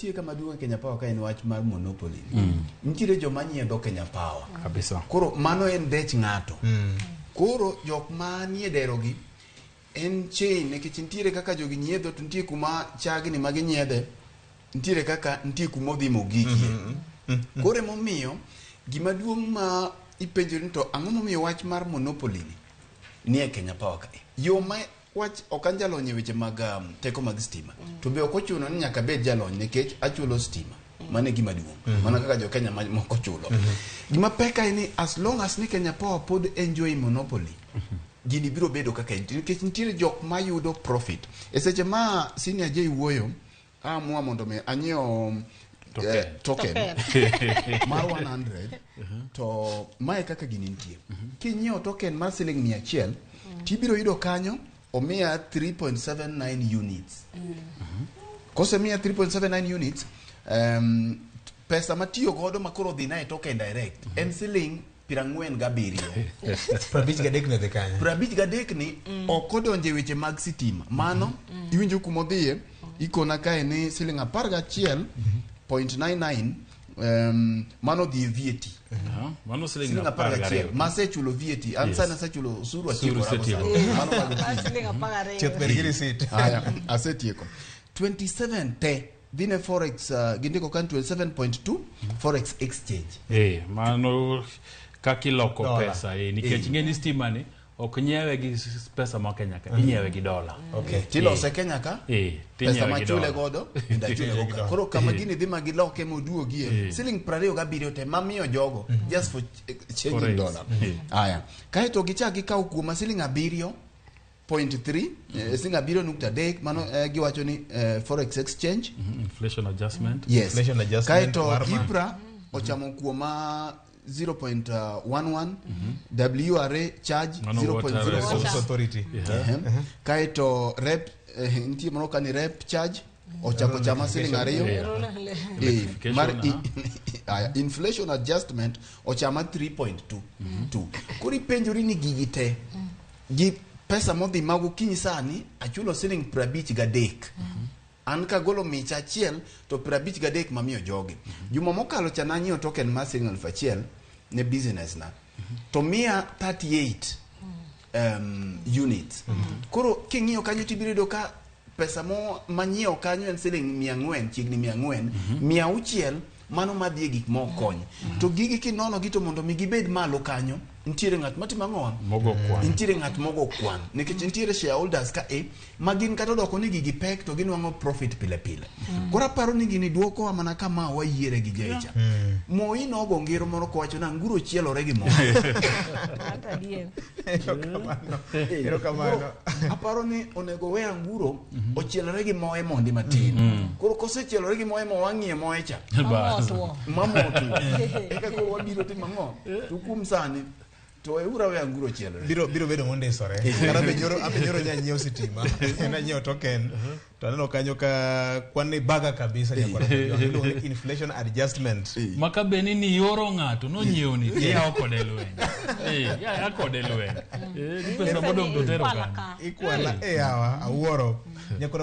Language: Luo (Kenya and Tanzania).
Mantie kama duong' e Kenya Power ka en wach mar monopoly. Nitiere joma nyiedho Kenya Power. Kabisa. Koro mano en dech ng'ato. Koro jok manie dero gi en chain nikech nitiere kaka jogi nyiedho to nitie kuma chagni ma ginyiedhe nitiere kaka nitie kuma odhi mogikie. Koro emomiyo gima duong' ma ipenjori ni to ang'o momiyo wach mar monopoly ni nie Kenya Power ka. Yo ma wach ok an jalony e weche mag teko mag stima to be ok ochuno ni nyaka abed jalony nikech achulo stima. Mano e gima duong'. Mana kaka jo Kenya moko chulo. Gima pek en ni as long as ni Kenya Power pod enjoy monopoly, gini biro bedo kaka entie nikech nitiere jok mayudo profit. E seche ma Senior J wuoyo, aamua mondo mi anyiew Token. Token mar 100 to mae kaka gini nitie. Kinyiewo token mar siling 100 tibiro yudo kanyo omiya 3.79 units. Kosemiya 3.79 units, pesa matiyo godo makoro dhi na e token direct en siling 47. 53 ne dhi kanye? 53 ni ok odonjo e weche mag sitima. Mano iwinjo kumodhiye ikona kae ni siling 11.99 mano dhi e VAT. Mano siling Siling 12. 11 masechulo VAT. An sani asechulo osuru Osuru atieko isetieko. sani. Mano mag VAT. Siling 12. Chieth bed gi receipt. Haya, asetieko. 27 te dhi ne forex gindiko kan 27.2 forex exchange. Mano kaka iloko Dola. pesa nikech ing'e ni stima ni ok nyiewe gi pesa ma Kenya ka, inyiewe gi dola. Okay. Tilose Kenya ka pesa Tinyewe gi machule dola. godo bende achule go ka. Koro kama gini dhi ma giloke moduogie siling 27 te mamiyo jogo just for changing Forex. dollar. Aya. Kaeto gichak gikaw kuoma siling 7.3 siling 7.3 mano giwacho ni forex exchange. Inflation adjustment. Yes. Inflation adjustment Kaeto mar ma- Ipra ochamo kuoma 0.11 WRA charge Mano Water 0.04 Resource Authority. Kaeto rep nitie moro kani rep charge ochako chama siling 2. Electrification, Mar aya, inflation adjustment ochama 3.2. Koro ipenjori ni gigi te gi pesa modhi mago kinyi sani achulo siling 53. An kagolo micha achiel to 53 mamiyo jogi. Juma mokalo cha nanyiewo token mar siling 1000 ne business na. To miya 38 units. Koro king'iyo kanyo tibiro yudo ka pesa mo manyiewo kanyo en siling 400, chiegni 400, 600 mano madhi e gik mok kony. To gigi kinono gi to mondo mi gibed malo kanyo, nitiere ng'at matimo ang'owa? Mogo kwan. Nitiere ng'at mogo kwan. Nikech nitiere shareholders ka e ma gin kata odoko ni gigi pek to ginwang'o profit pile pile. Koro aparo ni gini duokowa mana kama wayiere gi jecha. Moi nogo ngero moro kowacho ni anguro chielore gi mo. Ata adier. Erokamano. Erokamano. Aparo ni onego we anguro ochielore gi moe mondi matin. Koro kosechielore gi moe mo wang'iye moe cha. Mamotwo. Mamotwo. Eka koro wabiro timo ang'o? To kuom sani to weuru awe anguro chielore. Biro bedo mondisore. Kata be nyoro abe nyoro nyanyiewo sitima. Nanyiewo token. To aneno kanyo ka kwan ni baga kabisa nyakwar Kojwang'. Iluongo ni inflation adjustment. Maka beni ni yoro ng'ato nonyiewo ni tiyawo kode lweny. Ya kode lweny. Gi pesa modong' to tero Ikwala kanyo. ka. Ikwala e yawa awuoro. Nyakwar